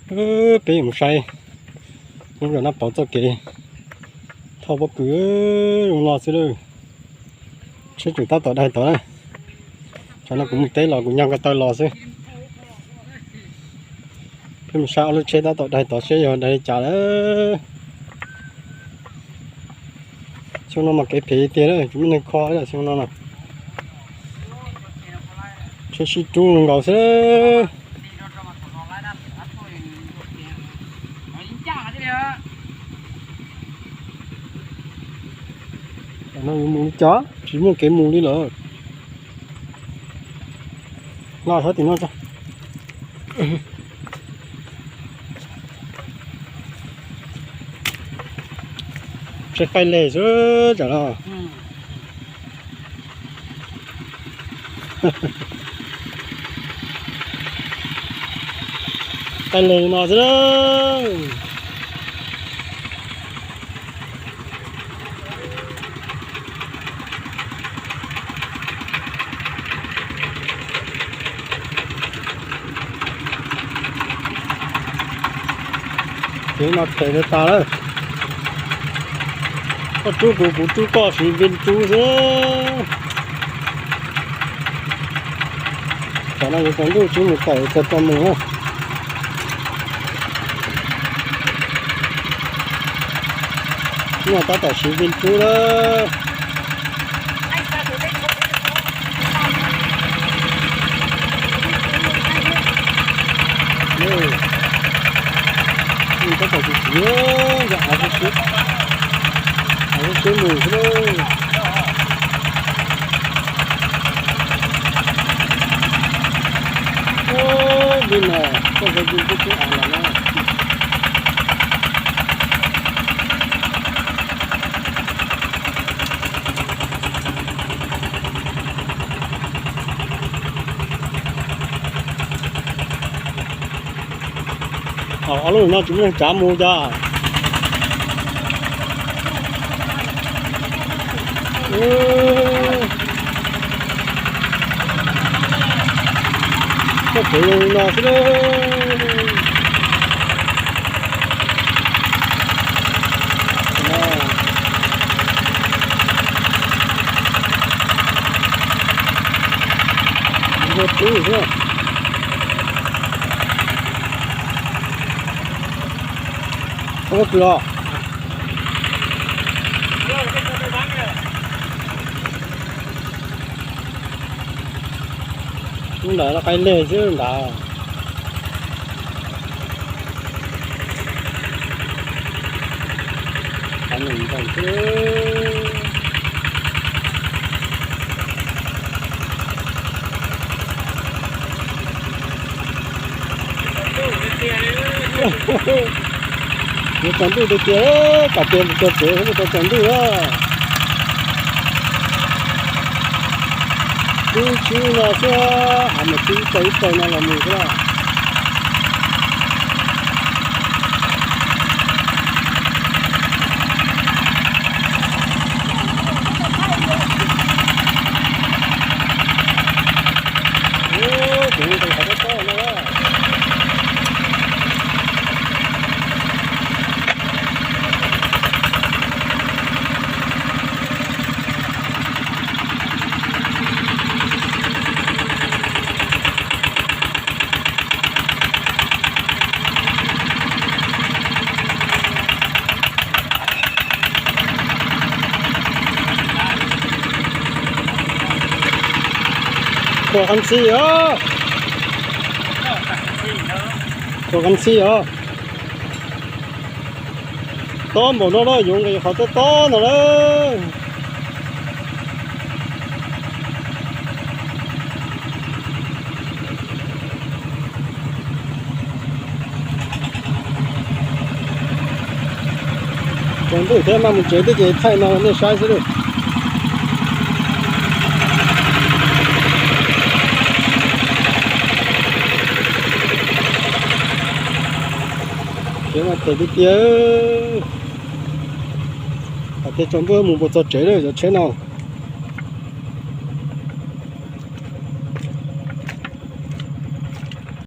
Peb yuav mus saib, mus zov nab pauv txoj kev thauj pob kws zoo no xwb lawm. Tsheb tseem tab tom daig tod na. Tsam no kuv mus teb los kuv nyog ko taw los xwb. Peb mus saib ob lub tsheb tab tom daig tod seb yog daig li cas lawm. Xyoo no mas kev phem tiag, tsis muaj neeg kho li xyoo no na. Tsheb sib rub nkaus xwb. Mus li cas tsis muaj kev mus li lawm. Los saib tim no. Tsheb qaij leg xwb tsam no. Qaij leg no xwb. Kev no phem tas lawm. Koj rub kuv, kuv rub koj, siv npe rub xwb. Tsam no yuav tsaus ntuj tsis mus tawm, txog txog mus na. Nyuaj tab tom siv npe rub lawm. Tab tom siv siv, av, av siab mus xwb lauj. Ub, li no koj zoo li koj twb av los na. Ob lub no tsis muaj neeg tsav mus cas. Koj pem no xwb lauj. Ua twb xwb. Koj kws los. Lub ntawd no qaij leg xwb ntawd. Qhov nws ntawd xwb. Yuav tsaus ntuj tiag tiag, kam tias mus txog tsev mus tau tsaus ntuj na. Twb tsib no xwb, av mas tsib ib tag ib tag no los mus xwb na. Kuv mus tau qhov tob tob no. Tuaj qab ntxhib os. Tuaj qab ntxhib os. Tob npaum no lawm, yuav nqis qhov tob tob no lawm. Tsaus ntuj thiab mas mus tsev thiab ces thaij no nej saib xwb lauj. Kev no phem tiag tiag. Hais tias tsaus ntuj mus puas txog tsev lawm cov tsheb no.